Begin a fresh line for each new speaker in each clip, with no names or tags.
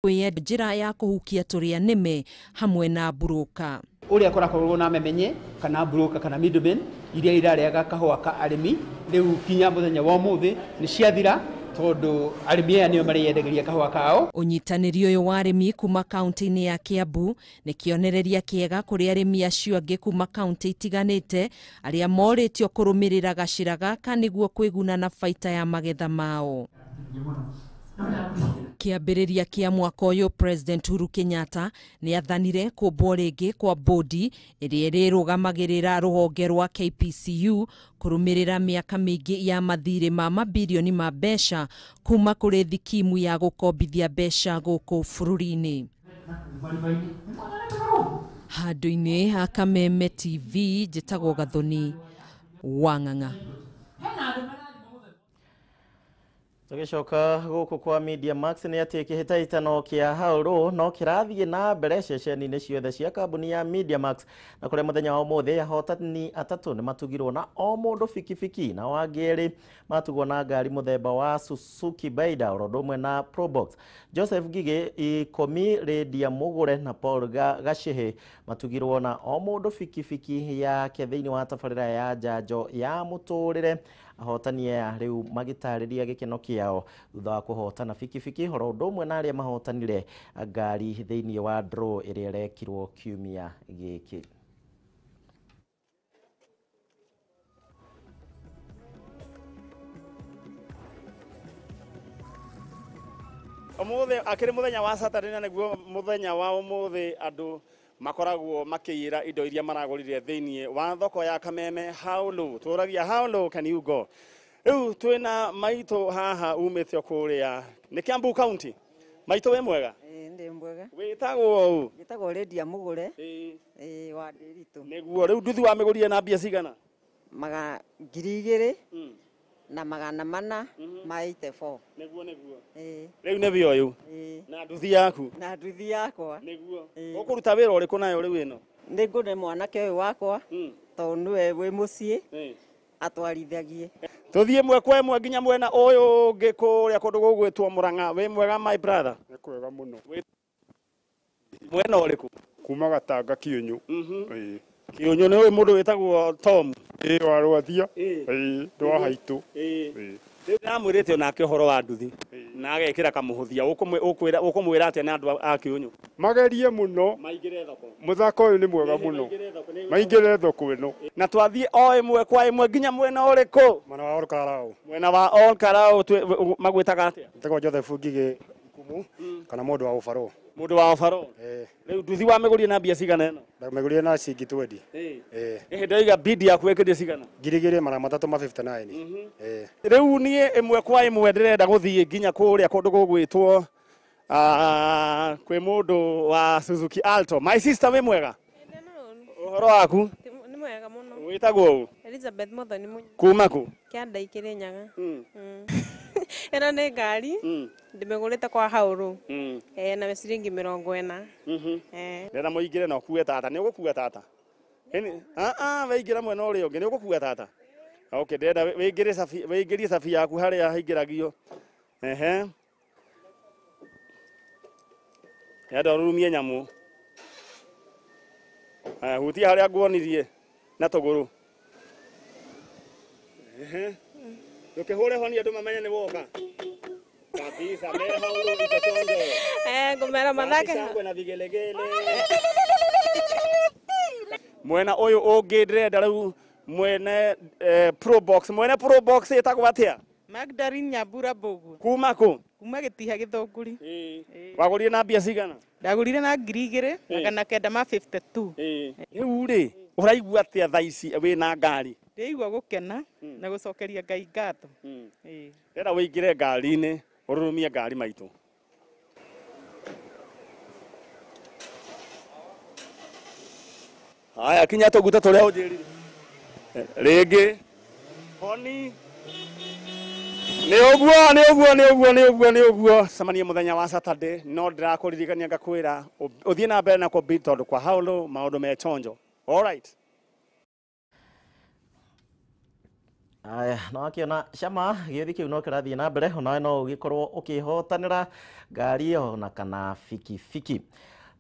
Kwĩyenda njĩra ya kũhukia tũrĩa nĩme hamwe na mburũka.
Ũrĩa kũrakorwo na memenye kana mburũka kana middlemen iria irarĩaga kahũa ka arĩmi rĩu kinya mũthenya wa ũmũthĩ nĩ ciathira tondũ arĩmi aya nĩo marĩyendagĩria kahũa kao.
Ũnyitanĩri ũyũ wa arĩmi kuma kaunti-inĩ ya Kiambu nĩ kĩonereria kĩega kũrĩ arĩmi acio angĩ kuma kaunti itiganĩte arĩa morĩtio kũrũmĩrĩra gacĩra gaka nĩguo kwĩguna na baita ya magetha mao. Kĩambĩrĩria kĩa mwaka ũyũ President Uhuru Kenyatta nĩ athanire kũmbwo rĩngĩ kwa bodi ĩrĩa ĩrĩrũgamagĩrĩra rũhonge rwa KPCU kũrũmĩrĩra mĩaka mĩingĩ ya mathirĩ ma mabirioni ma mbeca kuma kũrĩ thikimu ya gũkombithia mbeca gũkũ bũrũri-inĩ. Handũ-inĩ ha Kameme TV njĩtagwo Gathoni Wang'ang'a.
Tũgĩcoka gũkũ kwa Media Max nĩ atĩ kĩhĩtahĩtano kĩa Haũrũ no kĩrathiĩ na mbere ceceni-inĩ ciothe cia kambuni ya Media Max, na kũrĩa mũthenya wa ũmũthĩ ahotani atatũ nĩ matugirwo na o mũndũ bikibiki, na wangĩ erĩ matugwo na ngari mũthemba wa Suzuki Baida oro ũndũ ũmwe na Probox. Joseph Ngigĩ Ikomi, Lydia Mũgũre na Paul Gacĩhĩ matugirwo na o mũndũ bikibiki yake thĩinĩ wa tabarĩra ya njanjo ya mũtũrĩre. Ahotani aya rĩu magĩtarĩria gĩkeno kĩao thutha wa kũhotana bikibiki oro ũndũ ũmwe na arĩa mahotanire ngari thĩinĩ wa draw ĩrĩa ĩrekirwo kiumia gĩkĩ.
Ũmũthĩ akĩrĩ mũthenya wa Saturday na nĩguo mũthenya wa ũmũthĩ andũ makoragwo makĩiyĩra indo iria maragũrire thĩinĩ wa thoko ya Kameme. How low tũragia, how low can you go? Rĩu twĩna maitũ haha umĩte kũrĩa nĩ Kiambu County. Maitũ wĩ mwega?
Ĩĩ ndĩ mwega.
Wĩtagwo ũ?
Njĩtagwo Lydia Mũgũre. Ĩĩ wa Ndĩritũ.
Nĩguo rĩu nduthi wa mĩgũrire na mbia cigana?
Maga 2000 na 484.
Nĩguo nĩguo.
Ĩĩ.
Rĩu nĩ wĩ ũyũ?
Ĩĩ.
Na nduthi yaku?
Na nduthi yakwa.
Nĩguo. Ũkũruta wĩra ũrĩkũ nayo rĩu ĩno?
Nĩ ngũne mwanake ũyũ wakwa tondũ nĩwe wĩ mũciĩ atwarithagie.
Tũthiĩ ĩmwe kwa ĩmwe nginya mwena ũyũ ũngĩ kũrĩa kũndũ gũgwĩtwo Mũrang'a. Wĩ mwega my brother?
Nĩ kwega mũno.
Mwena ũrĩkũ?
Kuma Gatanga Kĩũnyũ. Ĩĩ.
Kĩũnyũ nĩ ũĩ mũndũ wĩtagwo Tom?
Ĩĩ wa Rwathia. Ĩĩ ndĩ wa haitũ.
Ĩĩ. Rĩu ndamwĩrĩte onake ũhoro wa nduthi na agekĩra kamũhũthia. Ũkũmwĩra atĩa na andũ a Kĩũnyũ?
Magerie mũno.
Maingĩre thoko.
Mũthako ũyũ nĩ mwega mũno. Maingĩre thoko ĩno.
Na twathiĩ o ĩmwe kwa ĩmwe nginya mwena ũrĩkũ?
Mwena wa Olkarau.
Mwena wa Olkarau magwĩtaga atĩa?
Njĩtagwo Joseph Ngigĩ Ikumu kana mũndũ wa ũbarũ.
Mũndũ wa ũbarũ?
Ĩĩ.
Rĩu nduthi wa mĩgũrire na mbia cigana ĩno?
Ndamĩgũrire na ciringi 20.
Ĩĩ. Ĩhĩ ndoiga bid yaku ĩkĩrie cigana?
2359. Ĩĩ.
Rĩu niĩ ĩmwe kwa ĩmwe ndĩrenda gũthiĩ nginya kũrĩa kũndũ gũgwĩtwo kwĩ mũndũ wa Suzuki Alto. My sister wĩ mwega? Ũhoro waku?
Nĩ mwega mũno.
Wĩtagwo ũ?
Elizabeth Muthoni Munyi.
Kuma kũ?
Kĩanda Ikĩrĩnyaga. Ĩno nĩ ngari ndĩmĩgũrĩte kwa Haũrũ. Na ciringi 40.
Ndĩrenda mũingĩre na ũkue tata. Nĩ ũgũkua tata? Weingĩra mwena ũrĩa ũngĩ nĩ ũgũkua tata? Okay, ndĩrenda wĩingĩrie cabi yaku harĩa haingĩragio. Ehe. Ndĩrenda ũrurumie nyamũ. Aya, hutia harĩa nguonirie na tũgũrũ. Ehe. Ndũkĩhũre honi andũ mamenye nĩ woka. Kabisa, me Haũrũ iko chonjo.
Ngũmera mathake.
Shangwe na vigelegele. Mwena ũyũ ũngĩ ndĩrenda rĩu mwene Probox. Mwene Probox ĩtagwo atĩa?
Magdalene Nyambura Mbũgua.
Kuma kũ?
Kuma Gĩtiha Gĩthũngũri.
Wagũrire na mbia cigana?
Ndagũrire na 2952.
Rĩu rĩ, ũraigua atĩa thaa ici wĩna ngari?
Ndĩraigua gũkena na gũcokeria Ngai ngatho.
Ndĩrenda wĩingĩre ngari-inĩ, ũrurumie ngari maitũ. Haya, kinya tũguta tũrĩa ũnjĩrire. Rĩngĩ. Honi. Nĩ ũguo, nĩ ũguo, nĩ ũguo, nĩ ũguo, nĩ ũguo. Cemanie mũthenya wa Saturday, no ndĩrakũririkania ngakwĩra ũthiĩ na mbere na kũbid tondũ kwa Haũrũ maũndũ me chonjo. All right.
Aya, no akiona cama gĩũthi kĩu no kĩrathiĩ na mbere onawe no ũgĩkorwo ũkĩhotanĩra ngari ona kana bikibiki.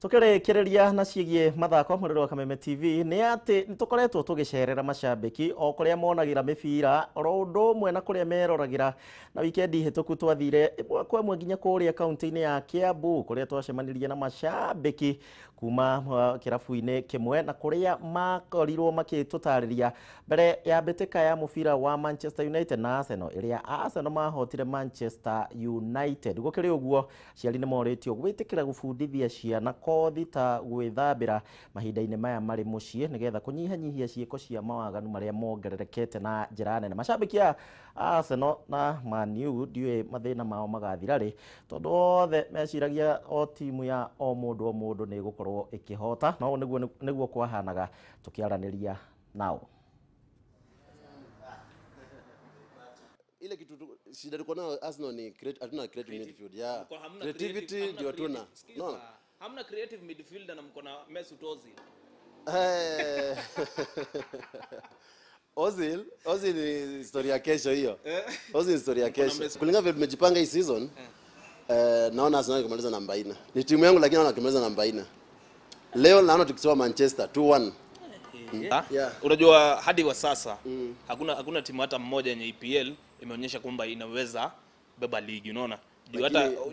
Tukĩrĩkĩrĩria na ciĩgiĩ mathako mũrĩrĩ wa Kameme TV nĩ atĩ nĩtũkoretwo tũgĩcerera macambĩki o kũrĩa monagĩra mĩbira oro ũndũ ũmwe na kũrĩa meroragĩra na wikendi hĩtũku twathire ĩmwe kwa ĩmwe nginya kũrĩa kaunti-inĩ ya Kiambu kũrĩa twacemanirie na macambĩki kuma kĩrabu-inĩ kĩmwe na kũrĩa makorirwo makĩtũtarĩria mbere ya mbĩtĩka ya mũbira wa Manchester United na Arsenal ĩrĩa Arsenal mahotire Manchester United. Gũkĩrĩ ũguo aciari nĩ morĩtio gwĩtĩkĩra gũbundithia ciana kothi ta gwĩthambĩra mahinda-inĩ maya marĩ mũciĩ nĩgetha kũnyihanyihia ciĩko cia mawaganu marĩa mongererekete na njĩra nene. Macambĩki a Arsenal na Man U ndiũĩ mathĩna mao magathira rĩ tondũ othe meciragia o timu ya o mũndũ nĩ ĩgũkorwo ĩkĩhota no nĩguo kwahanaga tũkĩaranĩria nao.
Ile kitu shida tuko nayo Arsenal ni hatuna creative midfield. Yeah. Creativity ndio hatuna. No.
Hamna creative midfielder na mko na Mesut Ozil.
Ozil ni historia kesho hiyo. Ozil historia kesho. Kulingana vile tumejipanga hii season, naona Arsenal ikimaliza namba 4. Ni timu yangu lakini naona ikimaliza namba 4. Leo naona tukitoa Manchester 2-1. Yeah.
Unajua hadi wa sasa hakuna timu hata mmoja yenye EPL imeonyesha kwamba inaweza beba ligi, unaona?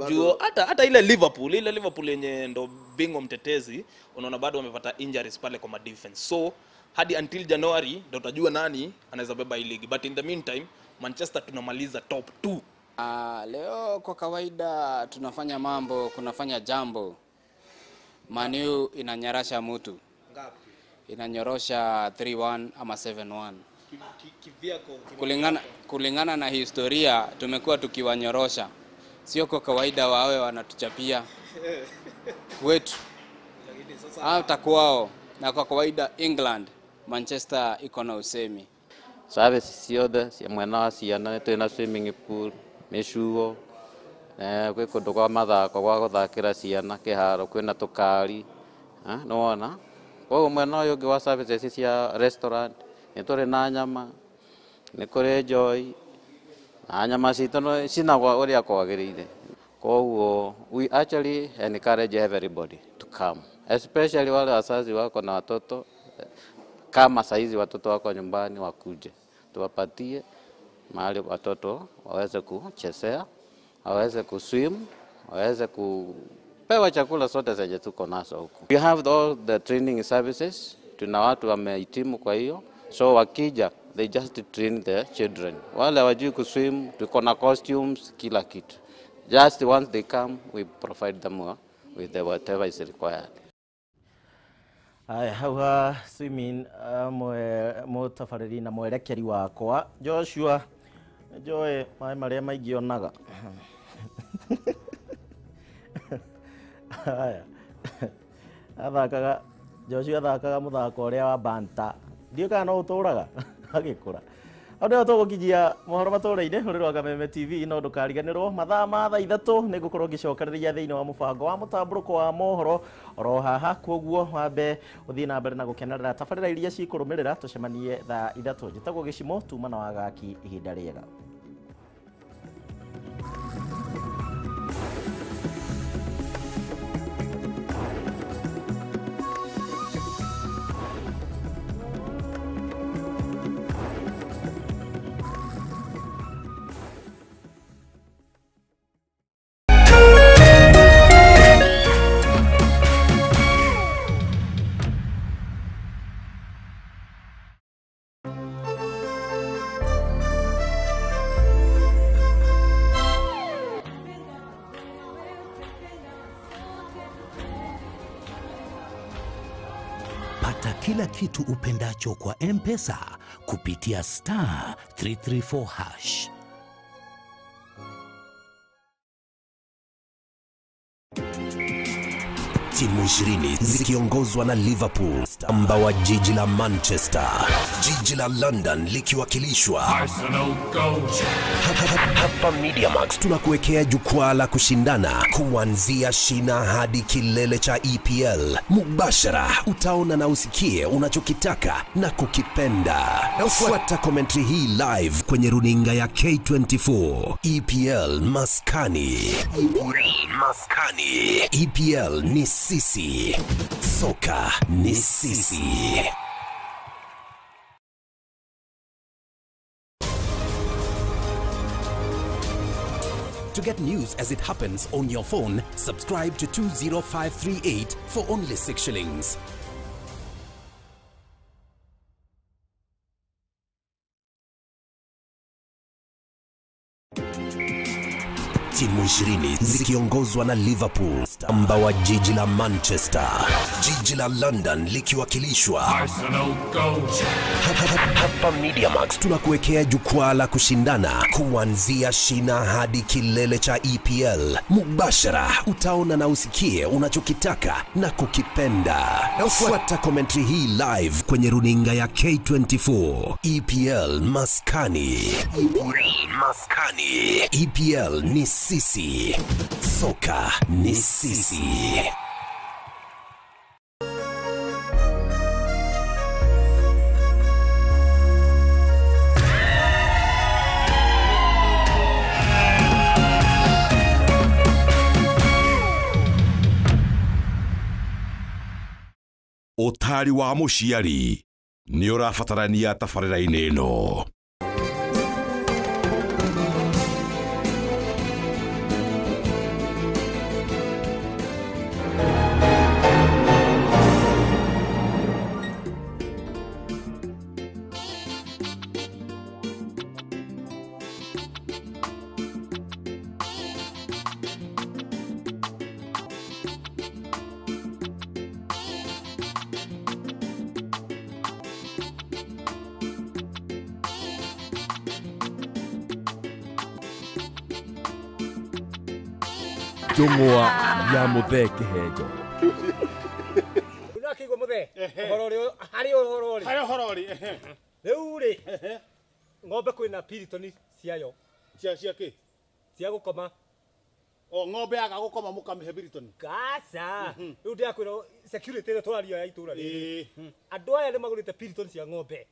Juu hata ile Liverpool yenye ndo bingwa mtetezi, unaona bado wamepata injuries pale kwa defense. So hadi until January ndo utajua nani anaweza beba hii ligi. But in the meantime Manchester tunamaliza top 2.
Leo kwa kawaida tunafanya mambo, kunafanya jambo. Man U inanyarasha mtu.
Ngapi?
Inanyorosha 3-1 ama 7-1.
Kivyako
kulingana na historia tumekuwa tukiwanyorosha. Sio kwa kawaida wawe wanatuchapia kwetu hata kwao, na kwa kawaida England Manchester iko na usemi.
Service ciothe cia mwena wa ciana twina swimming pool, micuo, gwĩ kũndũ kwa mathako gwa gũthakĩra ciana kĩharo, kwĩna tũkari, nĩwona. Koguo mwena ũyũ ũngĩ wa services cia restaurant nĩ tũrĩ na nyama, nĩ kũrĩ njohi, na nyama citũ cinagwo ũrĩa kwagĩrĩire. Koguo we actually encourage everybody to come, especially wale wazazi wako na watoto. Kama saizi watoto wako nyumbani wakuje, tuwapatie mahali watoto waweze kuchezea, waweze kuswim, waweze kupewa chakula sote zenye tuko nazo huku. We have all the training services, tuna watu wamehitimu kwa hiyo, so wakija they just train the children. Wale wajui kuswim, tuko na costumes, kila kitu. Just once they come, we provide them with the whatever is required.
Aya, hau swimming mũtabarĩri na mwerekeri wakwa Joshua njoe maĩ marĩa maingĩ onaga. Aya, athakaga Joshua athakaga mũthako ũrĩa wa banta, ndiũĩ kana no ũtũraga agĩkũra. Hau nĩho tũgũkinyia mohoro matũra-inĩ rũrĩ rwa Kameme TV, no ndũkariganĩrwo mathaa ma thaa 3 nĩ ngũkorwo ngĩcokereria thĩinĩ wa mũbango wa mũtambũrũko wa mohoro oro haha. Koguo wambe ũthiĩ na mbere na gũkenerera tabarĩra iria cikũrũmĩrĩra, tũcemanie thaa 3. Njĩtagwo Gĩcimo, tuma na wagaki, ihinda rĩega.
Pata kila kitu upendacho kwa M-Pesa kupitia star 334 hash. Timu 20 zikiongozwa na Liverpool, amba wa jiji la Manchester, jiji la London likiwakilishwa
Arsenal go.
Hapa MediaMax tunakuwekea jukwaa la kushindana kuanzia shina hadi kilele cha EPL. Mubashara utaona na usikie unachokitaka na kukipenda. Fuata commentary hii live kwenye runinga ya K24. EPL Maskani. EPL Maskani. EPL ni sisi. Soka ni sisi. To get news as it happens on your phone, subscribe to 20538 for only 6 shillings. Timu 20 zikiongozwa na Liverpool, amba wa jiji la Manchester, jiji la London likiwakilishwa
Arsenal go.
Hapa MediaMax tunakuwekea jukwaa la kushindana kuanzia shina hadi kilele cha EPL. Mubashara utaona na usikie unachokitaka na kukipenda. Fuata commentary hii live kwenye runinga ya K24. EPL Maskani. EPL Maskani. EPL ni sisi. Soka ni sisi.
Ũtari wa mũciari nĩ ũrabatarania tabarĩra-inĩ ĩno.
Njũng'wa ya Muthee Kĩhenjo.
Ũrakĩigua Muthee ũhoro ũrĩa harĩ ũhoro ũrĩ
harĩ ũhoro ũrĩ
rĩu rĩ ng'ombe kwĩna piritoni ciayo
cia kĩ
cia gũkoma.
O ng'ombe yaga gũkoma mũkamĩhe piritoni
Aca rĩu ndĩrakwĩra security ĩrĩa tũraria ya itũra rĩrĩ andũ aya nĩ magũrĩte piritoni cia ng'ombe.